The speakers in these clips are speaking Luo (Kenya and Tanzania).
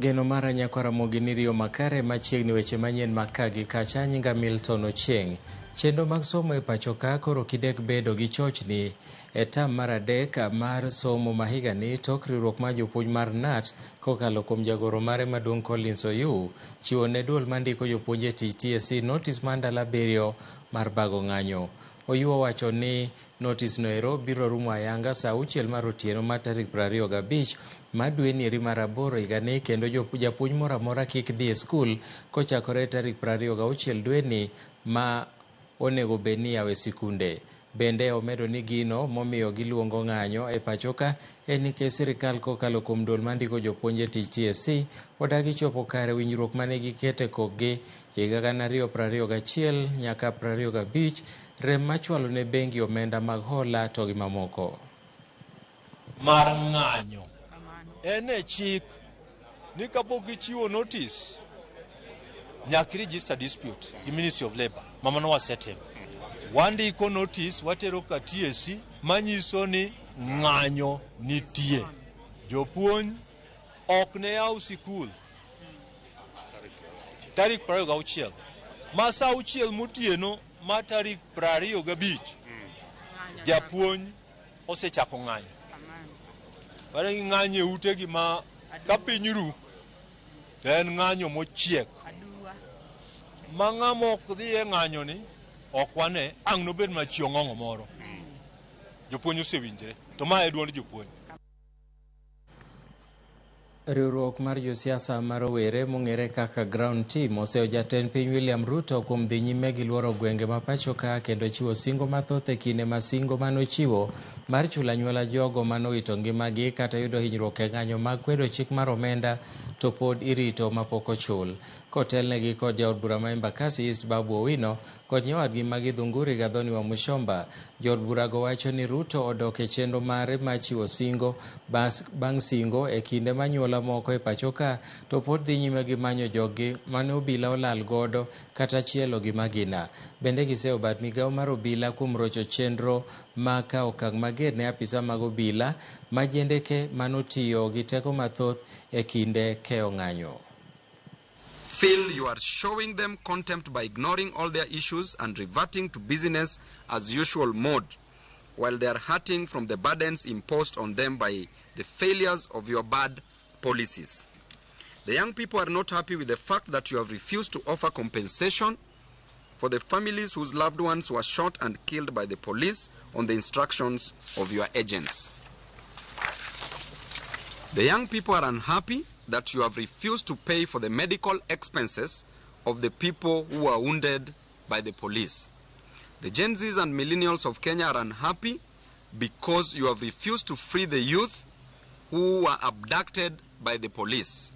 Geno mara nyakwar Ramogi ni riyo makare machiegni weche manyien mag ka gi kacha. Nyinga Milton Ochieng. Chenro mag somo e pacho ka koro kidek bedo gi chochni e tam mar adek mar somo ma higani tok riwruok mar jopuonj mar KNUT kokalo kuom jagoro mare maduong' Collins Oyuu chiwo ne duol mandiko jopuonj e tich TSC notis mar ndalo 7 mar bago ng'anyo. Oyuu owacho ni notis noero biro rumo ayanga saa 6 mar otieno mar tarik 25 mar dweni eri mar 8 higani kendo japuonj moro amora kik dhi e skul kochakore tarik 26 dweni ma onego bed ni yawe sikunde. Bende omedo ni gino momiyo giluongo ng'anyo e pacho ka en nikech sirikal kokalo kuom duol mandiko jopuonj e tich TSC odagi chopo kare winjruok mane gikete kokgi higa 2021 nyaka 25 rem machwalo ne bengi omenda mag hola to gi mamoko. Mar ng'anyo en e chik ni kapok gichiwo notice nyaka register dispute gi Ministry of Labour. Mama no wasetimo. Wandiko notice watero ka TSC manyiso ni ng'anyo nitie. Jopuonj ok ne yaw sikul tarik 26 ma saa 6 motieno ma tarik 25 japuonj osechako ng'anyo. Bang' ng'anyo e utegi ma ka piny ru to en ng'anyo mochiek. Ma ng'ama ok dhi e ng'anyo ni ok wane ang' nobed mana chi ong'ong'o moro. Jopuonj osewinjre to ma e duond jopuonj. Riwruok mar josiasa ma rowere mong'ere kaka Ground Team oseyo jatend piny William Ruto kuom dhi nyime gi luoro gwenge ma pacho ka kendo chiwo singo mathoth e kinde ma singo manochiwo mar chulo anyuola jogo manowito ngimagi kata yudo hinyruok e ng'anyo mag kwedo chik mar omenda to pod irito mapok ochul. Kotelnegi kod jaod bura ma Embakasi East Babu Owino kod nyawadgi ma Githunguri Gathoni Wamuchomba, jood burago wacho ni Ruto odok e chenro mare mar chiwo singo bang' singo e kinde ma anyuola moko e pacho ka to pod dhi nyime gi manyo joggi mane obila olal godo kata chielo gi magina. Bende giseyo bad migawo mar obila kuom rocho chenro ma kawo okang' mager ne apisa mag obila ma jendeke manotiyo gi teko mathoth e kinde keyo ng'anyo. Feel you are showing them contempt by ignoring all their issues and reverting to business as usual mode while they are hurting from the burdens imposed on them by the failures of your bad policies. The young people are not happy with the fact that you have refused to offer compensation for the families whose loved ones were shot and killed by the police on the instructions of your agents. The young people are unhappy that you have refused to pay for the medical expenses of the people who were wounded by the police. The Gen Zs and millennials of Kenya are unhappy because you have refused to free the youth who were abducted by the police.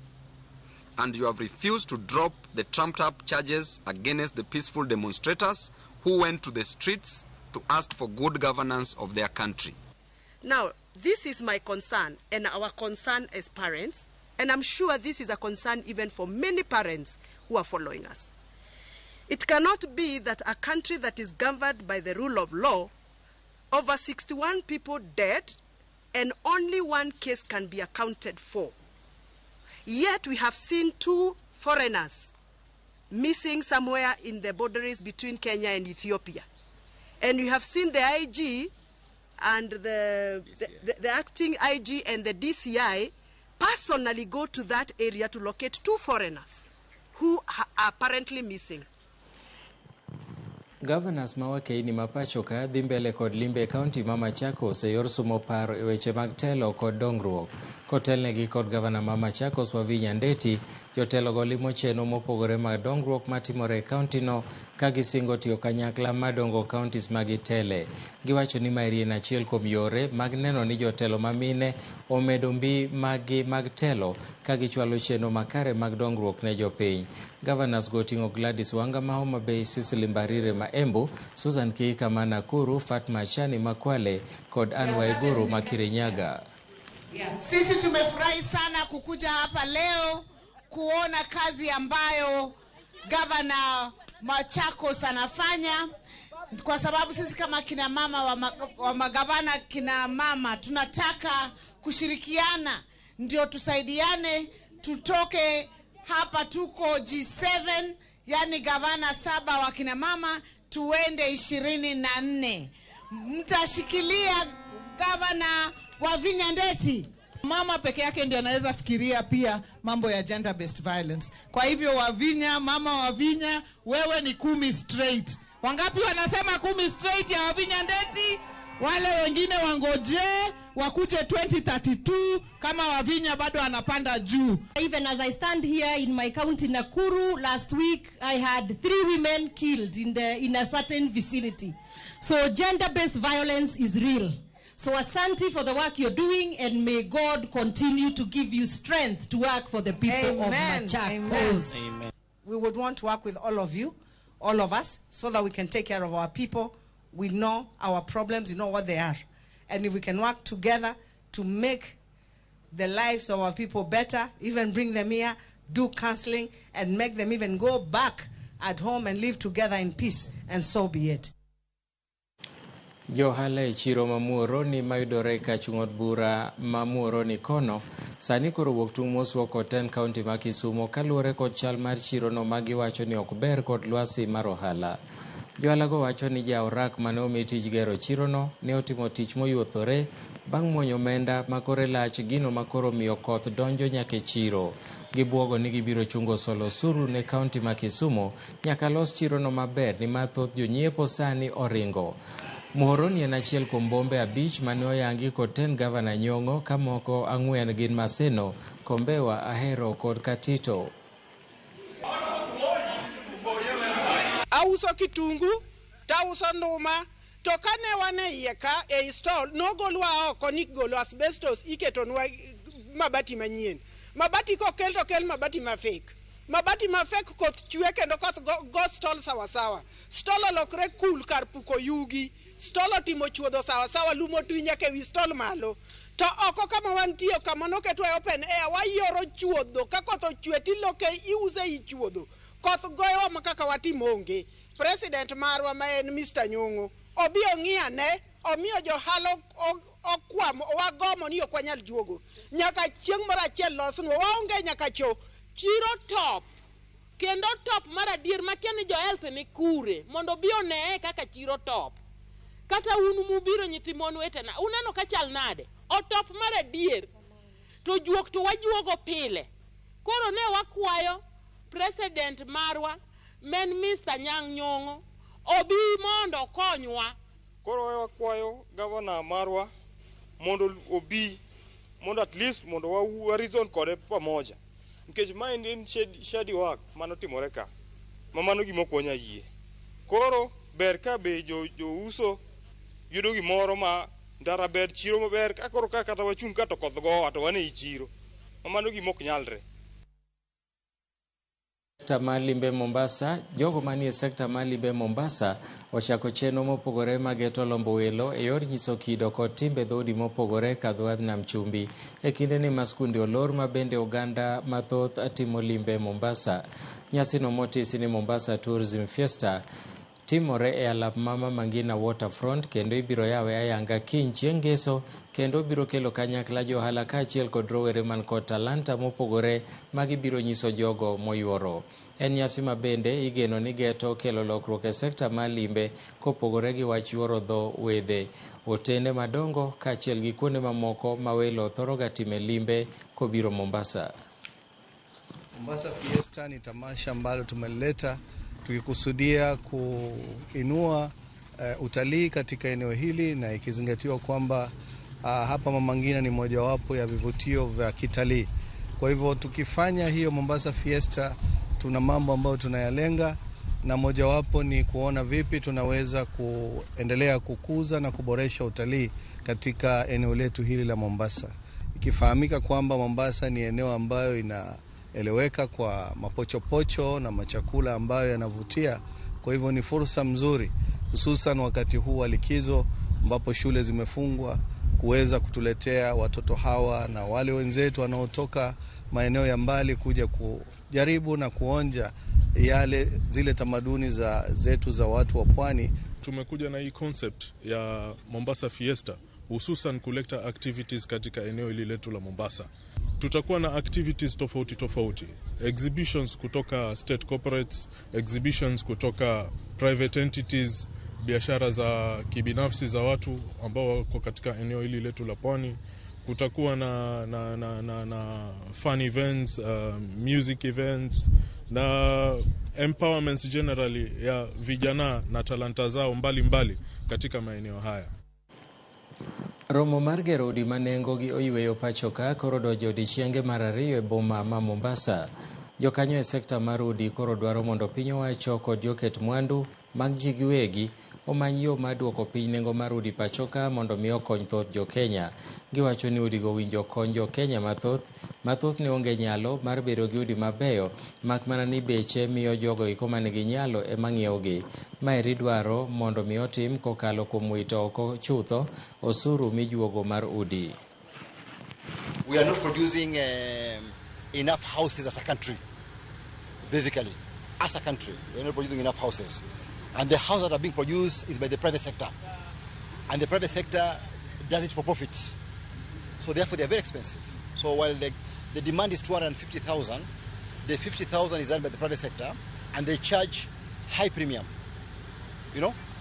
And you have refused to drop the trumped-up charges against the peaceful demonstrators who went to the streets to ask for good governance of their country. Now, this is my concern and our concern as parents, and I'm sure this is a concern even for many parents who are following us. It cannot be that a country that is governed by the rule of law, over 61 people dead, and only one case can be accounted for. Yet we have seen 2 foreigners missing somewhere in the borderings between Kenya and Ethiopia. And we have seen the IG and the acting IG and the DCI personally go to that area to locate 2 foreigners who are apparently missing. Governors ma wakeini ma pacho ka dhi mbele kod limbe e kaunti ma Machakos e yor sumo paro e weche mag telo kod dongruok. Kotelnegi kod gavana ma Machakos Wavinya Ndeti, jotelogo limo chenro mopogore mag dongruok matimore e kaunti no ka gisingo tiyo kanyakla madongo counties ma gitele. Giwacho ni maeri en achiel kuom yore mag neno ni jotelo ma mine omedo mbi maggi mag telo ka gichwalo chenro makare mag dongruok ne jopiny. Governors go oting'o Gladys Wanga ma Homa Bay, Cecily Mbarire ma Embu, Susan Kihika ma Nakuru, Fatma Achani ma Kwale kod Anne Waiguru ma Kirinyaga. Sisi tumefurahi sana kukuja hapa leo kuona kazi ambayo Governor Machakos anafanya, kwa sababu sisi kama kina mama wa magavana kina mama tunataka kushirikiana ndio tusaidiane tutoke hapa tuko G7, yani gavana 7 wa kina mama, tuende 24. Mtashikilia gavana Wavinya Ndeti. Mama peke yake ndiye anaweza fikiria pia mambo ya gender based violence. Kwa hivyo Wavinya, mama Wavinya, wewe ni 10 straight. Wangapi wanasema 10 straight ya Wavinya Ndeti? Wale wengine wangoje wakuje 2032 kama Wavinya bado anapanda juu. Even as I stand here in my county Nakuru, last week I had 3 women killed in a certain vicinity. So gender-based violence is real. So asante for the work you're doing, and may God continue to give you strength to work for the people of Machakos. Amen. We would want to work with all of you, all of us, so that we can take care of our people. We know our problems, we know what they are. And if we can work together to make the lives of our people better, even bring them here, do counseling, and make them even go back at home and live together in peace, and so be it. Johala e chiro ma Muhoroni mayudore ka chung' od bura ma Muhoroni kono sani koro wuok tung' moswo kod ten kaunti ma Kisumo kaluwore kod chal mar chirono ma giwacho ni ok ber kod lwasi mar ohala. Johala go wacho ni ja orak mane omi tij gero chirono ne otimo tich moyuothore bang' muonyo omenda ma kore lach, gino ma koro miyo koth donjo nyaka e chiro. Gibuogo ni gibiro chungo solo osuru ne kaunti ma Kisumo nyaka los chirono maber nimar thoth jonyiepo sani oringo. Muhoroni en achiel kuom bombe 5 mane oyangi kod ten gavana Nyong'o ka moko 4 gin Maseno, Kombewa, Ahero kod Katito. Auso kitungu, tauso nduma, to kane wan e iye ka ei stall nogolwa oko ni golo asbestos iketonwa mabati manyien. Mabati kokel to kel mabati ma fake. Mabati ma fake koth chwe kendo koth go stall sawasawa. Stall olokre kul kar puko yugi. Stall otimo chuodho sawasawa, lum otwi nyaka ewi stall malo. To oko kama wantie kama noketwa e open air wayoro chuodho, ka koth ochwe tiloke iuse i chuodho. Koth goyowa ma kaka watim onge. President marwa ma en Mr. Nyong'o obi ong'i ane, omiyo johala okwamo, wagomo ni ok wanyal juogo. Nyaka chieng' moro achiel losnwa, waonge nyaka cho. Chiro top, kendo top mar adier makia ni jo health ni kure mondo obi oneye kaka chiro top. Kata un mubiro nyithi mon wetena, uneno ka chal nade? Otop mar adier. To juok to wajuogo pile. Koro ne wakwayo president marwa men Mr. Nyang' Nyong'o obi mondo okonywa. Koro wakwayo gavana marwa mondo obi, mondo at least mondo wa reason kode pamoja. Nikech ma en shady work manotimore ka, ma mano gima ok wanyal yie. Koro ber ka be jouso yudo gimoro ma ndara ber, chiro maber, ka koro ka kata wachung' ka to koth gowa to wan ei chiro, ma mano gima ok nyalre. Sekta mar limbe Mombasa, jogo manie sekta mar limbe Mombasa ochako chenro mopogore mageto lombo welo e yor nyiso kido kod timbe dhoudi mopogore ka dho wadh nam chumbi. E kindeni ma skunde olor ma bende oganda mathoth timo limbe Mombasa. Nyasino motisi ni Mombasa Tourism Fiesta timore e alap ma Mama Ngina Waterfront kendo ibiro yawe ayanga kiny chieng' ngeso kendo obiro kelo kanyakla johala kaachiel kod rowere man kod talanta mopogore ma gibiro nyiso jogo moyuoro. En nyasi ma bende igeno ni geto kelo lokruok e sekta mar limbe kopogore gi wach yuoro dho wedhe, otende madongo kaachiel gi kuonde mamoko ma welo thoroga time limbe kobiro Mombasa. Mombasa Fiesta ni tamasha ambalo tumeleta tukikusudia kuinua utalii katika eneo hili, na ikizingatiwa kwamba hapa Mama Ngina ni mojawapo ya vivutio vya kitalii. Kwa hivyo tukifanya hiyo Mombasa Fiesta tuna mambo ambayo tunayalenga, na mojawapo ni kuona vipi tunaweza kuendelea kukuza na kuboresha utalii katika eneo letu hili la Mombasa. Ikifahamika kwamba Mombasa ni eneo ambayo ina eleweka kwa mapochopocho na machakula ambayo yanavutia. Kwa hivyo ni fursa mzuri hususan wakati huu wa likizo ambapo shule zimefungwa kuweza kutuletea watoto hawa na wale wenzetu wanaotoka maeneo ya mbali kuja kujaribu na kuonja yale zile tamaduni za zetu za watu wa pwani. Tumekuja na hii concept ya Mombasa Fiesta hususan kuleta activities katika eneo hili letu la Mombasa. Tutakuwa na activities tofauti tofauti, exhibitions kutoka state corporates, exhibitions kutoka private entities, biashara za kibinafsi za watu ambao wako katika eneo hili letu la pwani. Kutakuwa na fun events, music events na empowerments generally ya vijana na talanta zao mbalimbali mbali katika maeneo haya. Romo mar gero udi ma nengogi oyweyo pacho ka koro donjo odiechienge mar ariyo e boma ma Mombasa. Jokanyo e sekta mar udi koro dwaro mondo piny owacho kod joket mwandu mag ji giwegi omany yo mar duoko piny nengo mar udi pacho ka mondo mi okony thoth jo Kenya. Giwacho ni udigo owinjo kony jo Kenya mathoth mathoth ne onge nyalo mar bedo gi udi mabeyo mak mana ni beche miyo jogo eko manigi nyalo ema ng'iewogi. Maeri dwaro mondo mi otim kokalo kuom wito oko chutho osuru mijuogo mar udi. We are not producing enough houses as a country. Basically, as a country, we are not producing enough houses. And the houses that are being produced is by the private sector. And the private sector does it for profit. So therefore, they are very expensive. So while the demand is 250,000, the 50,000 is done by the private sector, and they charge high premium.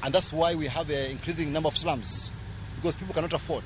And that's why we have an increasing number of slums, because people cannot afford.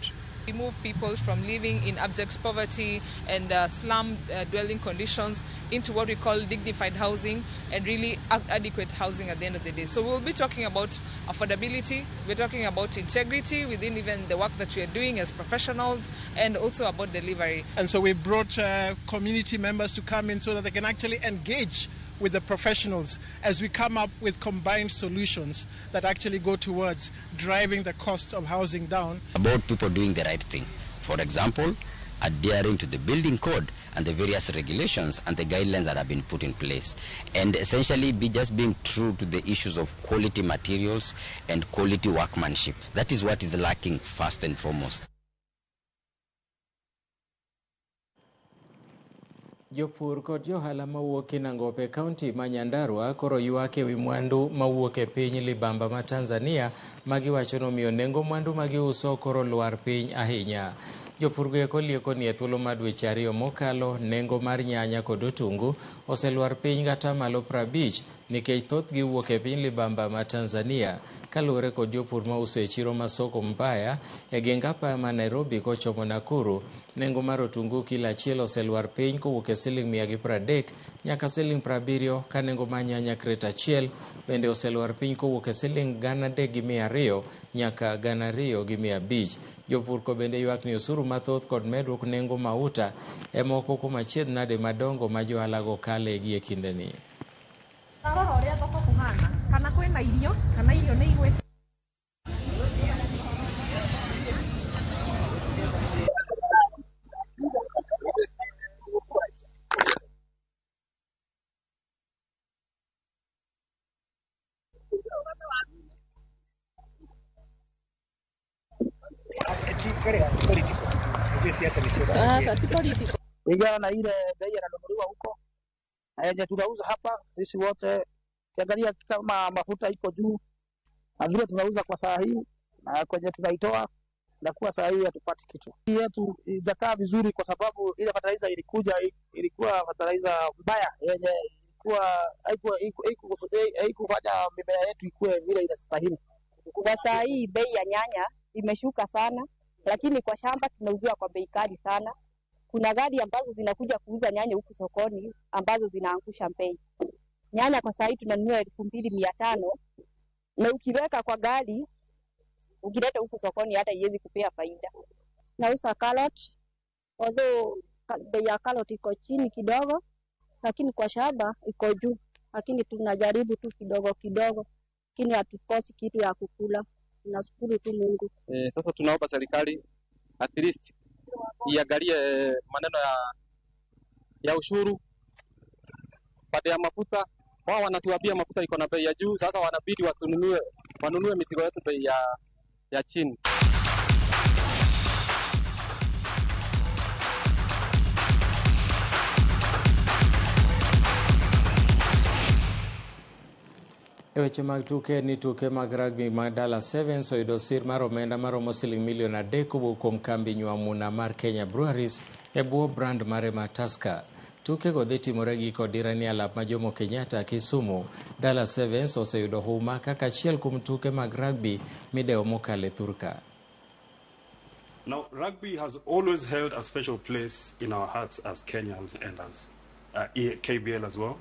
Remove people from living in abject poverty and slum dwelling conditions into what we call dignified housing and really adequate housing at the end of the day. So we'll be talking about affordability, we're talking about integrity within even the work that we are doing as professionals, and also about delivery. And so we brought community members to come in so that they can actually engage with the professionals as we come up with combined solutions that actually go towards driving the cost of housing down. About people doing the right thing. For example, adhering to the building code and the various regulations and the guidelines that have been put in place. And essentially be just being true to the issues of quality materials and quality workmanship. That is what is lacking first and foremost. Jopur kod johala mawuok Kinangop e kaunti ma Nyandarua koro ywak ewi mwandu mawuok e piny libamba ma Tanzania ma giwacho nomiyo nengo mwandu ma giuso koro lwar piny ahinya. Jopur go eko lieko ni e thuolo mar dweche ariyo mokalo nengo mar nyanya kod otungu oselwar piny gatamalo 50 nikech thothgi wuok e piny libamba ma Tanzania. Kaluwore kod jopur mauso e chiro ma soko Mbaya e geng apaya ma Nairobi kochomo Nakuru, nengo mar otungu kilo achiel oselwar piny kowuok e siling 130 nyaka siling 70 ka nengo mar nyanya kret achiel bende oselwar piny kowuok e siling 3,200 nyaka 2,500. Jopur ko bende ywak ni osuru mathoth kod medruok nengo mauta e moko kuom achiedh nade madongo ma johalago kale gi e kindeni. Tarora ũrĩa thoko kũhana kana kwĩna irio kana irio nĩ igwĩte. Kulingana na ile bei yananunuliwa huko na yenye tunauza hapa, sisi wote ukiangalia kama mafuta iko juu na vile tunauza kwa saa hii na kwenye tunaitoa na saa hii hatupati kitu. Hii yetu ijakaa vizuri kwa sababu ile fertilizer ilikuja ilikuwa fertilizer mbaya yenye ilikuwa haikufanya mimea yetu ikue vile inastahili. Kwa saa hii bei ya nyanya imeshuka sana, lakini kwa shamba tunauziwa kwa bei kali sana. Kuna gari ambazo zinakuja kuuza nyanya huku sokoni ambazo zinaangusha bei. Nyanya kwa saa hii tunanunua 2,500 na ukiweka kwa gari ukileta huku sokoni hata iwezi kupea faida. Nauza carrot, although bei ya carrot iko chini kidogo, lakini kwa shamba iko juu, lakini tunajaribu tu kidogo kidogo, lakini hatukosi kitu ya kukula. Tunashukuru tu Mungu. Sasa tunaomba serikali at least iangalie maneno ya ushuru baada ya mafuta. Wao wanatuambia mafuta iko na bei ya juu, sasa wanabidi wanunue mizigo yetu bei ya chini. E weche mag tuke ni tuke mag rugby mag Dala Sevens oyudo sir mar omenda maromo siling milion 3 kowuok kuom kambi nywamuna mar Kenya Breweries e bwo brand mare ma Tusker. Tukego dhi timore giko dirani alap ma Jomo Kenyatta Kisumu. Dala Sevens oseyudo huma kaka achiel kuom tuke mag rugby midewo mokalo e thurka. Now, rugby has always held a special place in our hearts as Kenyans and as KBL as well.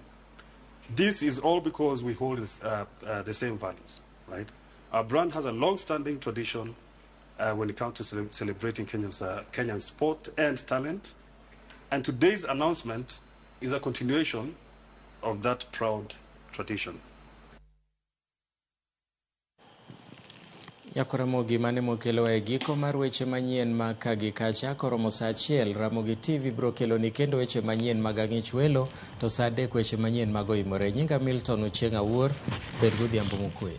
This is all because we hold the same values, right? Our brand has a long-standing tradition when it comes to celebrating Kenyan sport and talent. And today's announcement is a continuation of that proud tradition. Nyakoramogi mane mokelo e giko mar weche manyien mag ka gi kacha koromo saa 1 Ramogi TV biro keloni kendo weche manyien mag ang'ich welo to saa 3 weche manyien mag oimore. Nyinga Milton Ochieng' Awuor, bed godhiambo mokwe.